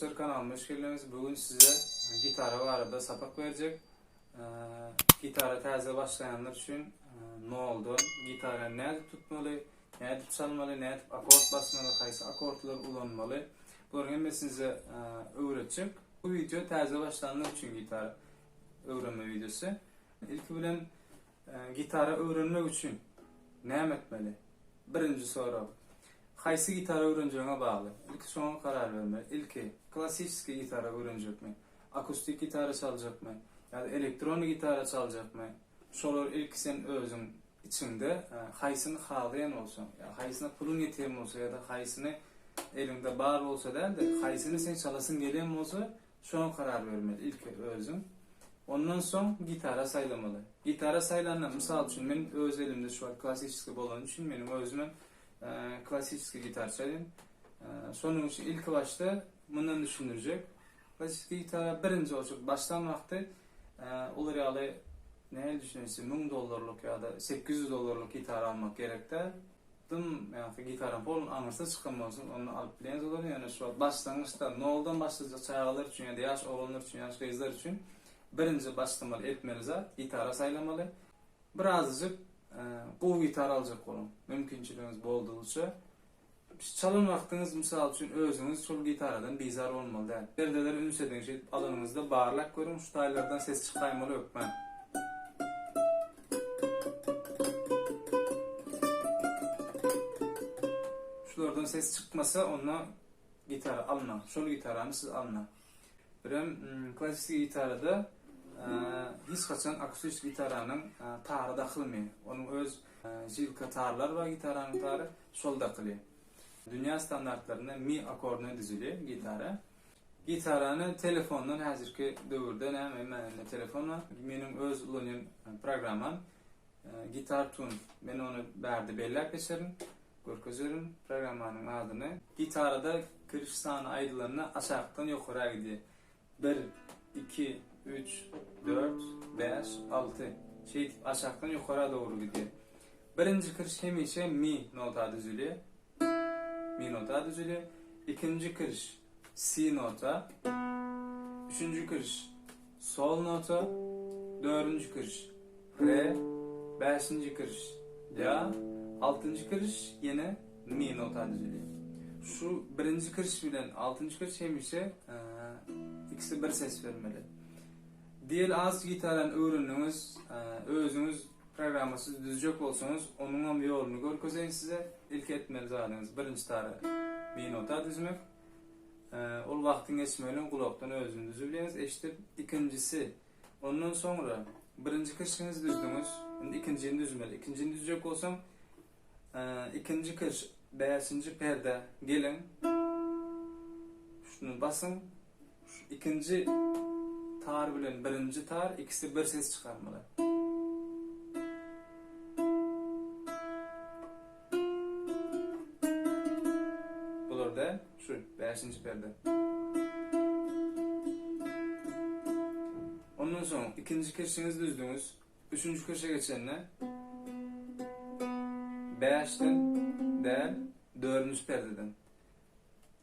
Dostlar kanalyma hoş geldiňiz. Bu gün size gitara barada sapak berjek. Gitara täze başlaýanlar üçin noldan gitara nädip tutmaly, nädip çalmaly, nädip akord basmaly, haýsy akordlary ulanmaly. Bularyň hemmesini size öwretjek. Bu wideo täze başlanlar üçin gitara öwrenme wideosy. Ilki bilen gitara öwrenmek üçin näme etmeli? Birinji sorag. Haýsy gitara öwrenjegiňe bagly. Ilki şoňa karar bermeli. Ilki klassiçeskiý gitara öwrenjekmi? Akustik gitara çaljakmy? Ýa-da elektronnyý gitara çaljakmy? Şolar ilki sen özüň içiňde haýsyny halaýan bolsaň, ýa haýsyna puluň ýetýän bolsa ýa-da haýsyny eliňde bar bolsa däl-de, haýsyny sen çalasyň gelýän bolsa, Şoňa karar bermeli ilki özüň. Ondan soň gitara saýlamaly. Gitara saýlanda mysal üçin men öz elimde şu wagt klassiçeskiý bolany üçin meniň özümem klassiçeskiý gitar çalýan. Şonuň üçin ilki başda mundan düşündirjek. Klassiçeskiý gitara birinji oçurt başlan wagty olar ýaly nähili düşündirse 1000 dollarlyk ýa-da 800 dollarlyk gitara almak gerek däl. Dym ýa-da gitaryň polny aňyrsy çykan bolsun onda alyp bilýäňiz olary ýöne şu wagt başlangyçda noldan başlajak çagalar üçin ýa-da ýaş oglanlar üçin ýaş gyzlar üçin birinji başlamaly etmeli zat gitara saýlamaly birazajyk gowy gitara aljak boluň mümkinçiligiňiz boldugyça çalan wagtyňyz mysal üçin özüňiz şol gitaradan bizar bolmaly däl perdeleri üns ediň şeýdip alanyňyzda barlap görüň şu taýlardan ses çykaýmaly hökman. Şulardan ses çykmasa onda gitara almaň. Şol gitarany siz almaň. Birem klassiki gitarada hiç haçan akustik gitaranyň tary dakylmaýar. Onuň öz jilka tarlary bar gitaranyň tary, şol dakylýar. Dünýä standartlarynda mi akordyna düzülýär gitara. Gitarany telefondan häzirki döwürde näme hemme elinde telefon bar. Meniň öz ulanýan programmam Guitar Tune. Men ony bärde belläp geçerin, görkezerin programmanyň adyny. Gitarada kiriş sany aýdylanda aşakdan ýokara gidýär. Bir, iki, üç, dört, bäş, alty. Şeýdip aşakdan ýokara dogry gidýär. Birinji kiriş hemişe mi nota düzülýär. Mi nota düzülýär. Ikinji kiriş Si nota. Üçünji kiriş Sol nota. Dördünji kiriş Re. Bäşinji kiriş La. Altynjy kiriş ýene Mi nota düzülýär. Şu birinji kiriş bilen altynjy kiriş hemişe ikisi bir ses bermeli. Diýeli az gitarany öwrendiňiz, özüňiz Programmasyz düzjek bolsaňyz onuňam ýoluny görkezeýin size. Ilki etmeli zadyňyz birinji tary mi nota düzmek. Ol wagtyň geçmegi bilen gulakdan özüni düzübilýäňiz eşidip. Ikinjisi ondan soňra birinji kirşiňizi düzdüňiz. Indi ikinjini düzmeli. Ikinjini düzjek bolsaň ikinji kirş bäşinji perdä geliň. Şuny basyň. Şu ikinji tar bilen birinji tar ikisi bir ses çykarmaly. Bular däl, şu bäşinji perde. Ondan soň ikinji kirşiňizi düzdüňiz. Üçünji kirşe geçende bäşden däl, dördünji perdeden.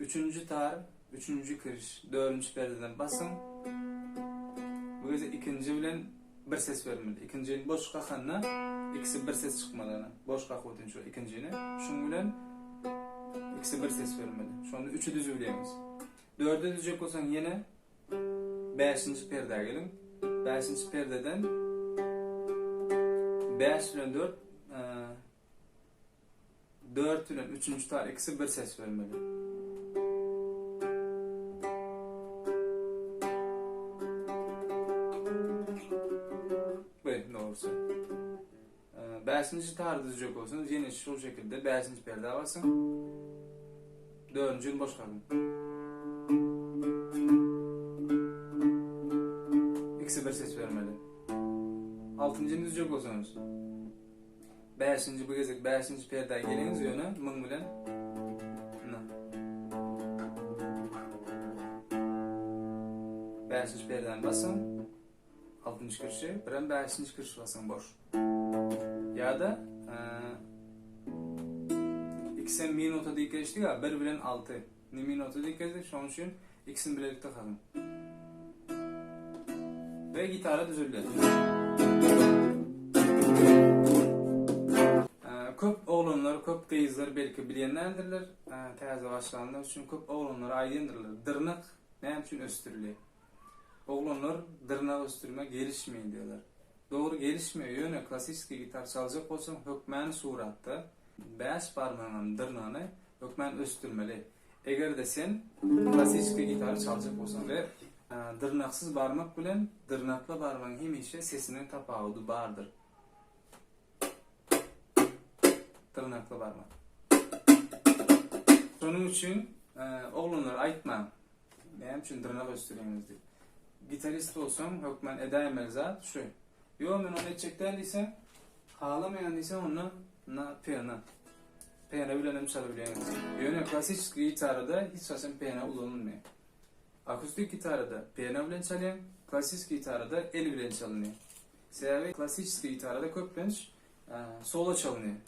Üçünji tar, üçünji kiriş, dördünji perdeden basyň. Bu gezek ikinji bilen bir ses bermeli. Ikinjini boş kakanda ikisi bir ses çykmaly ana. Boş kakyp otyň şu ikinjini. Şuň bilen ikisi bir ses bermeli. Şonda üçi düzübilýäňiz. Dörde düzjek bolsaň ýene bäşinji perdä geliň. Bäşinji perdeden bäş bilen dört Dört bilen üçünji tar ikisi bir ses bermeli. Bu dogrusy. Bäşinji tary düzjek bolsaňyz ýene şol şekilde bäşinji perdä basyň. Dördünjini boş kakyň. İkisi bir ses bermeli. Altynjyny düzjek bolsaňyz Bäşinji bu gezek bäşinji perdä geliňiz ýöne muň bilen ynha. Bäşinji perdäni basyň. Altynjy kirşi, birem bäşinji kirşi basyň boş. Ýa-da ikisem mi nota diýip geçdik, bir bilen alty. Ni mi nota diýip geçdik, şonuň üçin. Ikisini bilelikde kakyň. Ve gitara düzüldi. Köp oglanlar, köp gyzlar belki bilýänlerdirler. Täze başlanlar üçin köp oglanlar aýdýandyrlar. Dyrnak näme üçin ösdürilýär? Oglanlar dyrnak ösdürme gelişmeýär diýýärler. Dogry gelişmeýär, ýöne klassiçeskiý gitar çaljak bolsaň hökmany suratda bäş barmagyňam dyrnagyny hökman ösdürmeli. Eger-de sen klassiçeskiý gitary çaljak bolsaň we dyrnaksyz barmak bilen dyrnakly barmagyň hemişe sesiniň tapawudy bardyr. Dyrnakly barmak. Şonuň üçin oglanlar aýtmaň. Näme üçin dyrnak ösdürýäňiz diýip. Gitarist bolsaň hökman edäýmeli zat şu. Ýok men ony etjek däl diýseň, halamaýan diýseň onda na pena. Pena bilen hem çalybilýäňiz. Ýöne klassiçeskiý gitarada hiç haçan pena ulanylmaýar. Akustik gitarada pena bilen çalýaň, klassiçeskiý gitarada el bilen çalynýar. Sebäbi klassiçeskiý gitarada köplenç solo çalynýar.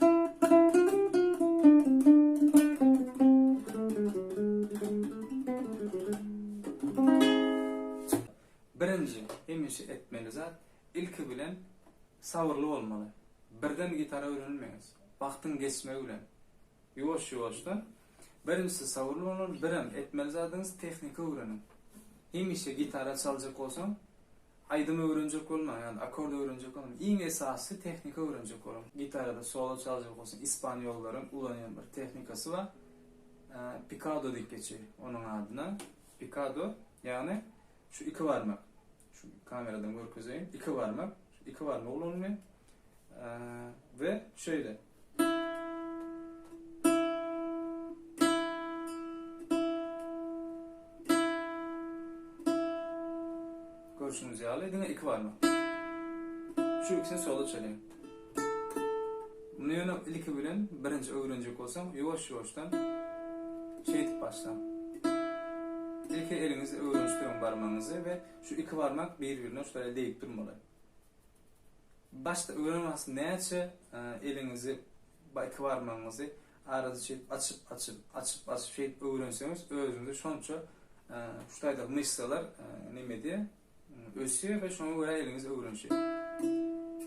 Birinji hemişe etmeli zat ilki bilen sabyrly bolmaly. Birden gitara öwrenilmeýär. Wagtyň geçmegi bilen ýuwaş-ýuwaşdan birinjisi sabyrly bolmaly, birem etmeli zadyňyz tehnika öwreniň. Hemişe gitara çaljak bolsaň Aýdym öwrenjek bolmaň, ýagny akord öwrenjek bolmaň. Iň esasysy tehnika öwrenjek boluň. Gitarada solo çaljak bolsaň ispanýollaryň ulanýan bir tehnikasy bar. Pikado diýip geçýär onuň adyna. Pikado, ýagny şu iki barmak. Şu kameradan görkezeýin. Iki barmak. Şu iki barmak ulanylýar. We şeýle. Görşüňiz ýaly diňe iki barmak. Şu ikisini sola çalýaň. Muny ýöne ilki bilen birinji öwrenjek bolsaň ýuwaş-ýuwaşdan şeýdip başlaň. Ilki eliňizi öwrenişdiriň barmagyňyzy we şu iki barmak bir-birine şeýle degip durmaly. Başda öwren wagty näçe eliňizi iki barmagyňyzy arada şeýdip açyp açyp açyp açyp şeýdip öwrenseňiz özüňize şonça şu taýda myşsalar neme edýär ösýär we şoňa görä eliňiz öwrenişýär.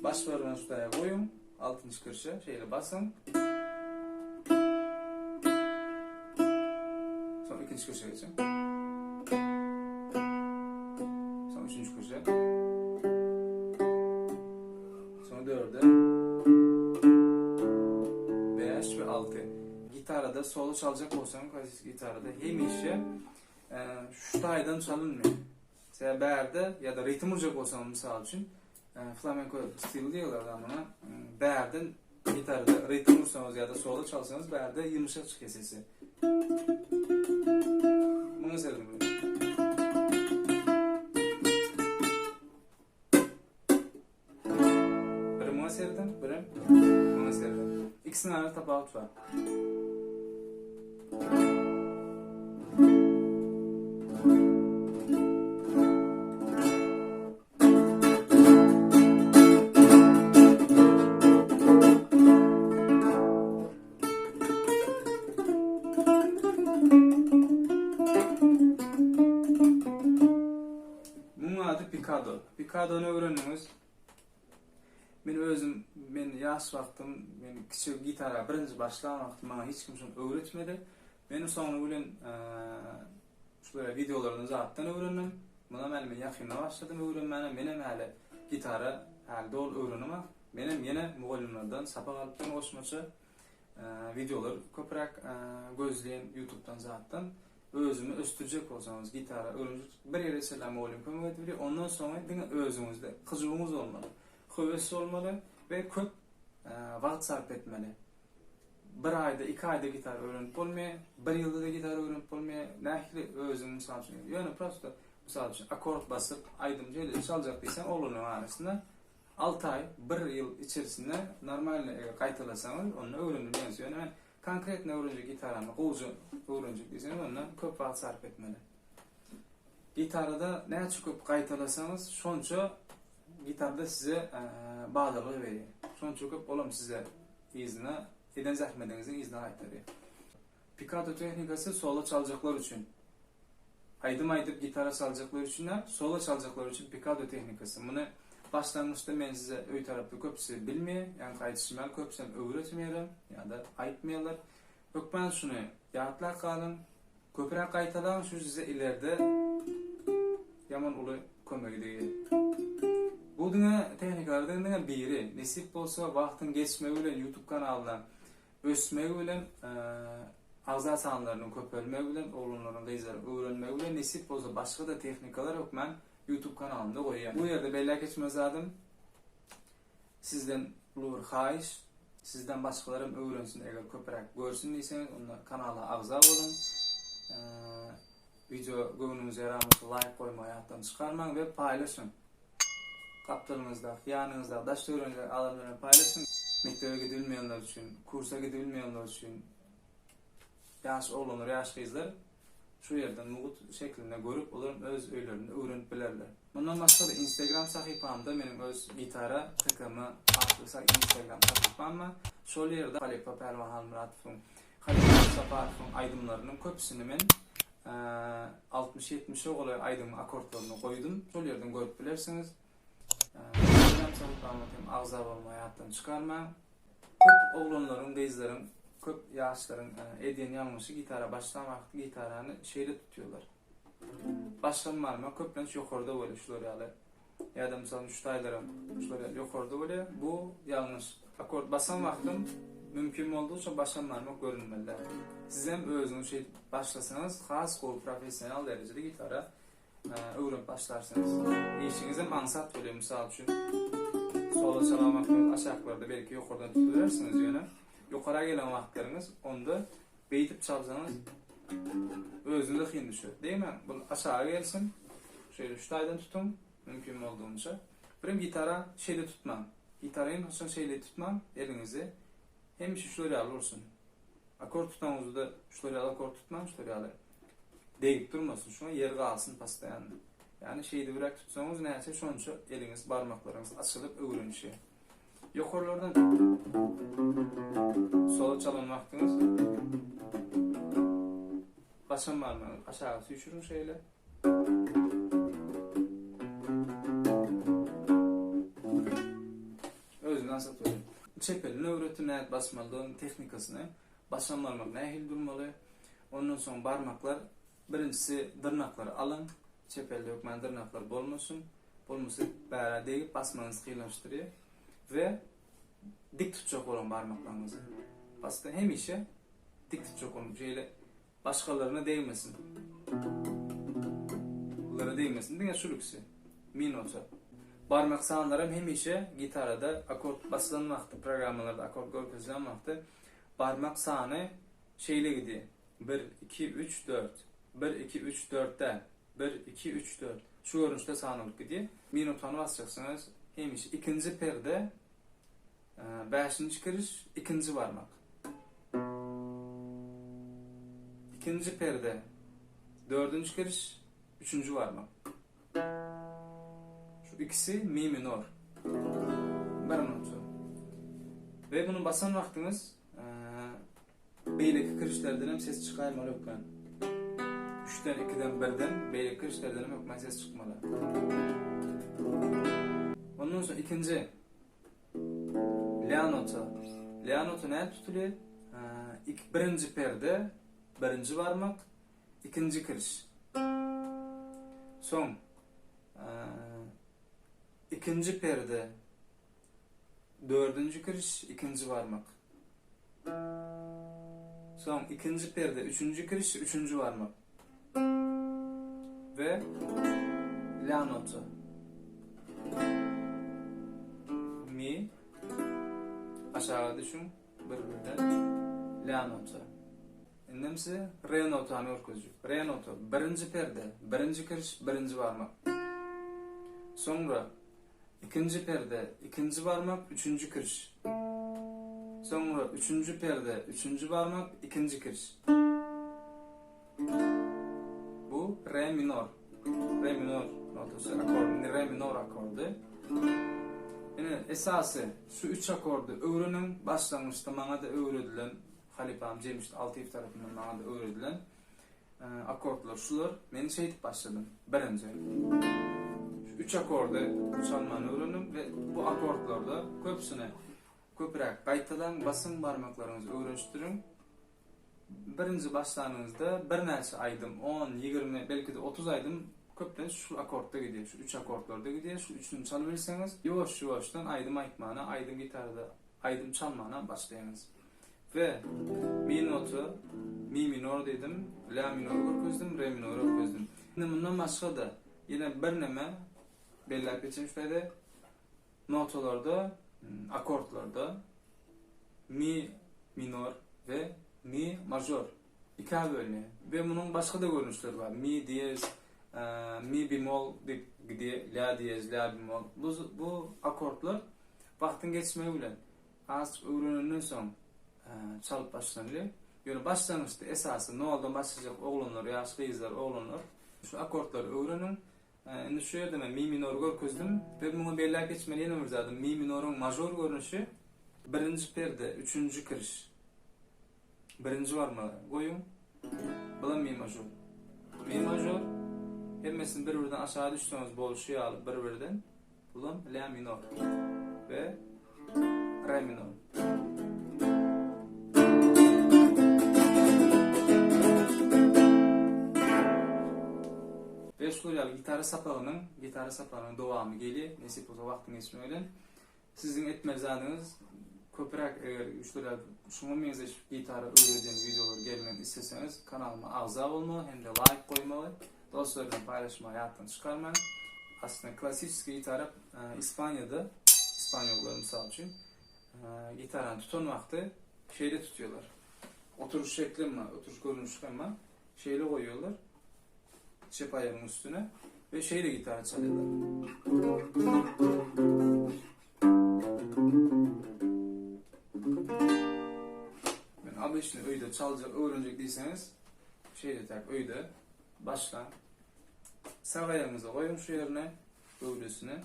Baş barmagyny şu taýa goýuň altynjy kirşe şeýle basyň. Soň ikinji kirşe geçiň. Soň üçünji kirşe. Soň dörde. 5 we 6. Gitarada solo çaljak bolsaň, klassik gitarada hemişe e, şu taýdan çalynmaýar. Sebäbi bärde ýa-da ritm urjak bolsaň, mysal üçin, e, flamenko stili diýýärler muňa. Bärden Gitarada ritm ursaňyz ýa-da solo çalsaňyz bärde ýumşak çykýar sesi. Muňa serediň. Biri muňa serediň, biri muňa serediň. Ikisiniň arasynda tapawut bar. Muň ady Pikado. Pikadony öwrendiňiz. Men özüm men ýaş wagtym men kiçi gitara birinji başlan wagtym maňa hiç kim şony öwretmedi. Men soňra bilen Şulara wideolardan zatdan öwrendim. Munam häli men ýakynda başladym öwrenmäne. Menem häli gitara häli doly öwrenemok. Menem ýene mugallymlardan sapak alyp durun goşmaça. Wideolar köpräk gözleýän ýutubdan zatdan. Özümi ösdürjek bolsaňyz gitara öwrenjek bir ýere çenli mugallym kömek edip bilýär. Ondan soňy diňe özüňizde hyjuwyňyz bolmaly. Höwes bolmaly we köp wagt sarp etmeli. Bir aýda, iki aýda gitar öwrenip bolmaýar, bir ýylda-da gitar öwrenip bolmaýar. Nähili özüň mysal üçin, ýöne prosto mysal üçin akkord basyp aýdym şeýle çaljak diýseň oglanlaryň arasynda alty aý, bir ýyl içerisinde normalny eger gaýtalasaňyz onda öwrenilýän. Ýöne men konkretno öwrenjek gitarany gowja öwrenjek diýseňiz onda köp wagt sarp etmeli. Gitarada näçe köp gaýtalasaňyz şonça gitarda size badalga berýär. Şonça köp olam size Yzyna, eden zähmediňiziň yzyna gaýtarýar. Pikato tehnikasy solo çaljaklar üçin. Aýdym aýdyp gitara çaljaklar üçin däl, solo çaljaklar üçin pikado tehnikasy. Muny başlangyçda men size öý tarapda köpüsi bilmeýär, ýaňky aýdyşym ýaly köpüsem öwretmeýärem ýa-da aýtmaýarlar. Hökman şuny ýatlap galyň, köpräk gaýtalaň şu size ileride ýaman uly kömegi degýär. Bu diňe tehnikalardan diňe biri. Nesip bolsa wagtyň geçmegi bilen YouTube kanalyna ösmegi bilen agza sanlarynyň köpelmegi bilen oglanlaryň gyzlaryň öwrenmegi bilen nesip bolsa başga-da tehnikalar hökman YouTube kanalymda goýýan. Bu ýerde belläp geçmeli zadym sizden uly bir haýyş sizden başgalaram öwrensin eger köpräk görsün diýseňiz onda kanala agza boluň. Wideo göwnüňize ýaran bolsa laýk goýmagy ýatdan çykarmaň we paýlaşyň. Gapdalyňyzdaky, ýanyňyzdaky, daş-töweregiňizdäki adamlar bilen paýlaşyň. Mekdebe gidibilmeýänler üçin, kursa gidibilmeýänler üçin ýaş oglanlar, ýaş gyzlar şu ýerden mugt şeklinde görüp, olaram öz öýlerinde öwrenip bilerler. Mundan başga-da Instagram sahypamda meniň öz Gitara TKM atly Instagram sahypam bar. Şol ýerde halypa Pälwan Halmyratowyň, halypa Saparowyň aýdymlarynyň köpüsini men 60-ýetmişe golaý aýdymyň akkordlaryny goýdum. Şol ýerden görüp bilersiňiz. Instagram sahypama hem agza bolmagy ýatdan çykarmaň. Köp oglanlaryň, gyzlaryň, köp ýaşlaryň edýän ýalňyşy gitara başlan wagty gitarany şeýle tutýarlar. Başlan barmak köplenç ýokarda bolýar şular ýaly. Ýa-da mysal üçin şu taýlaram şular ýaly ýokarda bolýar. Bu ýalňyş. Akkord basan wagtym mümkin boldugyça başam barmak görünmeli däl. Sizem özüňiz şeýdip başlasaňyz has gowy professional derejede gitara öwrenip başlarsyňyz. Işiňizem aňsat bolýar. Mysal üçin solo çalan wagtyňyz aşaklarda belki ýokardan tutuberersiňiz ýöne ýokara gelen wagtlaryňyz onda Beýdip çalsaňyz özüňize kyn düşer. Degmäň, bul aşaga gelsin. Şeýle şu taýdan tutuň, mümkin boldugyça. Birem gitara şeýle tutmaň. Gitara haçan şeýle tutmaň eliňizi. Hemişe şular ýaly bolsun. Akord tutanyňyzda şular ýaly akord tutmaň, şular ýaly degip durmasyn. Şuňa ýer galsyn postoýanno. Ýagny şeýdibräk tutsaňyz näçe şonça eliňiz, barmaklaryňyz açylyp öwrenişýär. Ýokarlardan solo çalan wagtyňyz başam barmagyňyzy aşaga süýşüriň şeýle. Özüni aňsat bolýar. Çep elini öwretdim nädip basmalydygyny, tehnikasyny. Başam barmak nähili durmaly. Ondan soň barmaklar birinjisi dyrnaklary alyň. Çep elde hökman dyrnaklar bolmasyn. Bolmasa bärä degip basmagyňyzy kynlaşdyrýar we dik tutjak boluň barmaklaryňyzy. Basda hemişe dik tutjak boluň. Şeýle başgalaryna degmesin. Bulara degmesin. Diňe şu lüksi. Mi nota. Barmak sanlaram hemişe gitarada akord basylan wagty, programmalarda akord görkezilen wagty barmak sany şeýle gidýär. Bir, iki, üç, dört. Bir, iki, üç, dört däl. Bir, iki, üç, dört. Şu görnüşde sanalyp gidýär. Minutany basjaksyňyz. Hemişe ikinji perde, bäşinji kiriş, ikinji barmak. Ikinji perde, dördünji kiriş, üçünji barmak. Şu ikisi mi minor. Bir nota. We bunu basan wagtyňyz Beýleki kirişlerdenem ses çykaýmaly hökman. Üçden, ikiden, birden beýleki kirişlerdenem hökman ses çykmaly. Ondan soň ikinji Lä nota. Lä nota nädip tutulýar? Ik birinji perde, birinji barmak, ikinji kiriş. Soň ikinji perde, Dördünji kiriş, ikinji barmak. Soň ikinji perde, üçünji kiriş, üçünji barmak. We la nota. Mi aşaga düşüň bir birden la nota. Indem size re notany görkezjek. Re nota birinji perde, birinji kiriş, birinji barmak. Soňra Ikinji perde, ikinji barmak, üçünji kiriş. Soňra üçünji perde, üçünji barmak, ikinji kiriş. Bu re minor. Re minor notasy, akord, re minor akordy. Ine, esasy şu üç akordy öwreniň. Başlangyçda maňa-da öwredilen, halypam Jemşit Altyýew tarapyndan maňa-da öwredilen. Akkordlar şular. Men şeýdip başladym. Birinji. Şu üç akkordy çalmany öwrendim we bu akkordlarda köpüsini köpräk gaýtalaň, basyň barmaklaryňyzy öwrenişdiriň. Birinji başlanyňyzda birnäçe aýdym, on, 20, belki-de 30 aýdym köplenç şu akkordda gidýär, şu üç akkordlarda gidýär. Şu üçüni çalybilseňiz, ýuwaş-ýuwaşdan aýdym aýtmana, aýdym gitarada aýdym çalmana başlaýaňyz. We mi noty, mi minor diýdim, la minor görkezdim, re minor görkezdim. Indi mundan başga-da ýene birneme belläp geçeýin şu taýda. Notalarda, akkordlarda mi minor we mi mažor ikä bölünýär. We munuň başga-da görnüşleri bar. Mi diýez, mi bemol diýip gidýär, la diýez, la bemol. Bu bu akkordlar wagtyň geçmegi bilen Azajyk öwrenenden soň çalyp başlanylýar. Ýöne başlangyçda esasy noldan başlajak oglanlar, ýaş gyzlar, oglanlar şu akkordlary öwreniň. Indi şu ýerde men mi minory görkezdim we muňa belläp geçmeli ýene bir zadym mi minoryň mažor görnüşi birinji perde, üçünji kiriş. Birinji barmagy goýuň. Bulam mi mažor. Mi mažor hemmesini bir-birden aşağı düşseňiz bolşy ýaly bir-birden. Bulam la minor we re minor. We şular ýaly gitara sapagynyň, gitara sapagynyň dowamy gelýär, nesip bolsa wagtyň geçmegi bilen. Siziň etmeli zadyňyz köpräk eger şular ýaly şuňa meňzeş gitara öwredýän wideolar gelmegini isleseňiz kanalyma agza bolmagy hem-de laýk goýmagy, dostlar bilen paýlaşmagy ýatdan çykarmaň. Aslynda klassiçeskiý gitara Ispaniýada ispaniýollar mysal üçin gitarany tutan wagty şeýle tutýarlar. Oturyş şekli hem bar, oturyş görnüşi hem bar. Şeýle goýýarlar. Çep aýagyň üstüne we şeýle gitara çalýarlar. Men obyçny öýde çaljak, öwrenjek diýseňiz, şeýle tak öýde başlaň. Sag aýagyňyzy goýuň şu ýerine, göwdesine.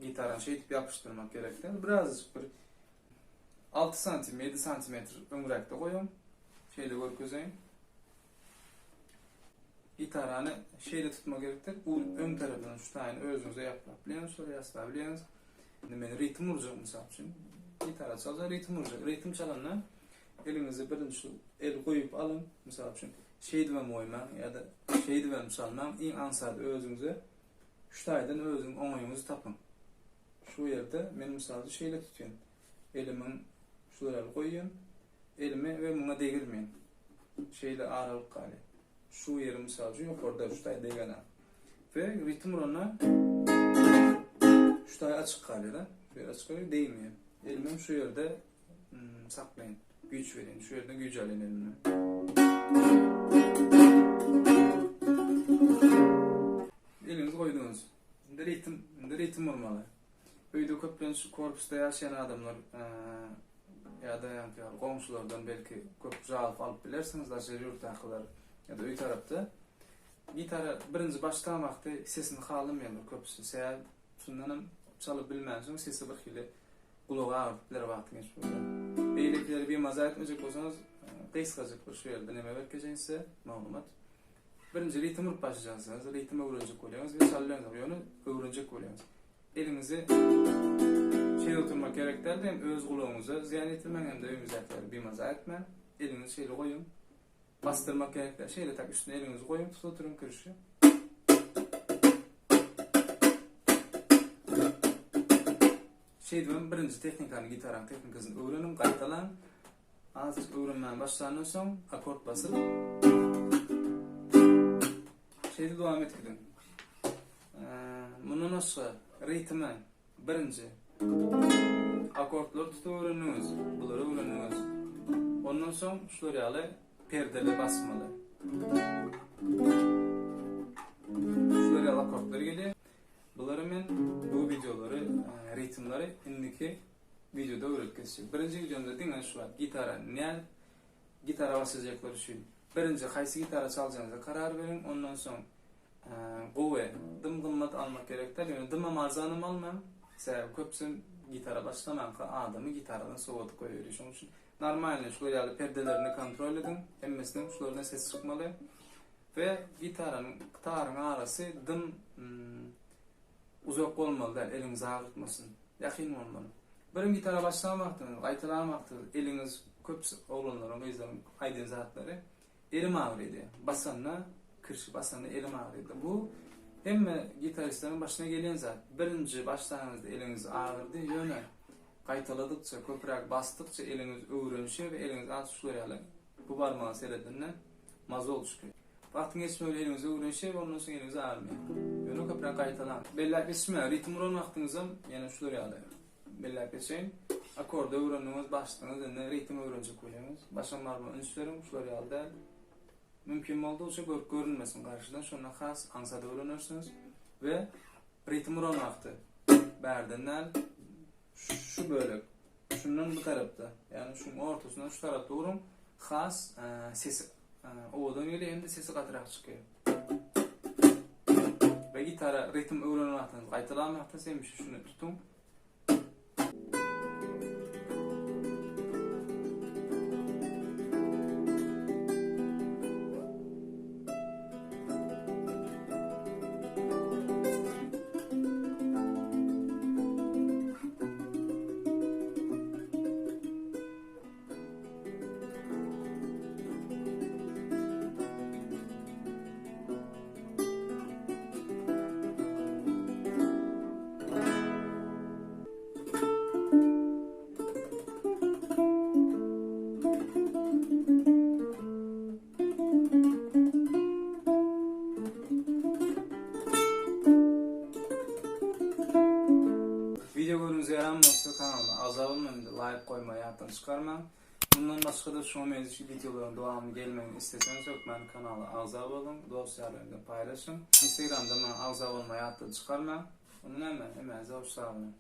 Gitarany şeýdip ýapyşdyrmak gerek däl. Birazajyk bir 6 santim, 7 santimetr öňräkde goýuň. Şeýle görkezeýin. Gitarany şeýle tutmak gerekdir. Bu öň tarapyny şu taýyny özüňize ýaplap bilýäňiz, şolara ýaslap bilýäňiz. Indi men ritm urjak mysal üçin. Gitara çaljak, ritm urjak. Ritm çalanda eliňizi birinji şu el goýup alyň. Mysal üçin, şeýdibem goýmaň ýa-da şeýdibem çalmaň. Iň aňsady özüňize şu taýdan özüň oňaýyňyzy tapyň. Şu ýerde men mysal üçin şeýle tutýan. Elimiň şulara goýýan. Elimi we muňa degirmeýän. Şeýle aralyk galýar. Şu ýeri mysal üçin ýokarda şu taý degene. We ritm uranda şu taý açyk galýar-da. Şu ýer açyk galýar, degmeýär. Elimem şu ýerde saklaýyn. Güýç berýän. Şu ýerden güýç alýan elimden. Eliňizi goýduňyz. Indi ritm, indi ritm urmaly. Öýde köplenç korpusda ýaşaýan adamlar ýa-da ýaňky ýaly goňşulardan belki köp žalp alyp bilersiňiz daşary ýurtdakylar ýa-da öý tarapda. Gitara birinji başlan wagty sesini halamaýarlar köpüsi. Sebäbi şundanam çalyp bilmänsoň sesi birhili gulagy agyrdyp biler wagtyň geçmegi bilen. Beýlekileri bimaza etmejek bolsaňyz gysgajyk bir şu ýerde neme berip geçeýin size maglumat. Birinji ritm urup başlajaksyňyz, ritm öwrenjek bolýaňyz we çalýaňyz, ýöne öwrenjek bolýaňyz. Eliňizi şeýle oturmak gerek däldi, hem öz gulagyňyza zyýan ýetirmäň, hem-de öýüňizdäkileri bimaza etmäň. Eliňizi şeýle goýuň. Basdyrmak gerek däl. Şeýle tak üstüne eliňizi goýuň, tutup oturyň kirişi. Şeýdibem birinji tehnikany, gitaranyň tehnikasyny öwreniň, gaýtalaň. Azajyk öwrenmäge başlandan soň akord basyp şeýle dowam edip gidiň. Mundan başga ritmi birinji akordlary tutup öwrendiňiz, bulary öwrendiňiz. Ondan soň şular ýaly perdeli basmaly. Şular ýaly akordlar gelýär. Bulary men bu wideolary, ritmleri indiki Wideoda öwredip geçjek. Birinji wideomda diňe şu wagt gitara nädip gitara başlajaklar üçin birinji haýsy gitara çaljagyňyza karar beriň ondan soň gowy dym gymmat almak gerek däl ýöne dymam arzanam almaň sebäbi köpüsem gitara başlamanka adamy gitaradan sowadyp goýberýär şonuň üçin normalny şular ýaly perdelerini kontrol ediň hemmesiniň şulardan ses çykmaly. We gitaranyň taryň arasy dym uzak bolmaly däl, eliňizi agyrtmasyn. Ýakyn bolmaly. Birim gitara başlan wagtyňyz, gaýtalan wagtyňyz eliňiz köp oglanlaryň, gyzlaryň aýdan zatlary elim agyrýdy. Basanda, kirşi basanda elim agyrýdy. Bu hemme gitaristleriň başyna gelýän zat. Birinji başlanyňyzda eliňiz agyrdy, ýöne gaýtaladykça, köpräk basdykça eliňiz öwrenişýär we eliňiz az şular ýaly bu barmaga seredende mazol çykýar. Wagtyň geçmegi bilen eliňiz öwrenişýär we ondan soň eliňiz agyrmaýar. Ýöne köpräk gaýtalaň. Belläp geçme, ritm uran wagtyňyzam ýene şular ýaly belläp geçeýin. Akkordy öwrendiňiz, başdyňyz, indi ritm öwrenjek bolýaňyz. Başam barmaga üns beriň, şular ýaly däl. Mümkin boldugyça görk görünmesin garşydan, şonda has aňsat öwrenersiňiz we ritm uran wagty bärden däl, şu bölek, şundan bu tarapda, ýagny şuň ortasyndan şu tarapda uruň, has sesi owadan gelýär hem-de sesi gatyrak çykýar. We gitara ritm öwrenen wagtyňyz, gaýtalan wagtyňyz hemişe şuny tutuň. Video gördüňiz ýaran bolsa kanalyma agza bolmaý hem-de laýk goýmagy ýatdan çykarmaň. Mundan başga-da şuňa meňzeş wideolaryň dowamyny gelmegini isleseňiz hökman kanala agza boluň, dost-ýarlaryňyz bilen paýlaşyň. Instagramda maňa agza bolmagy ýatdan çykarmaň. Onda näme, hemmäňize hoş sag boluň.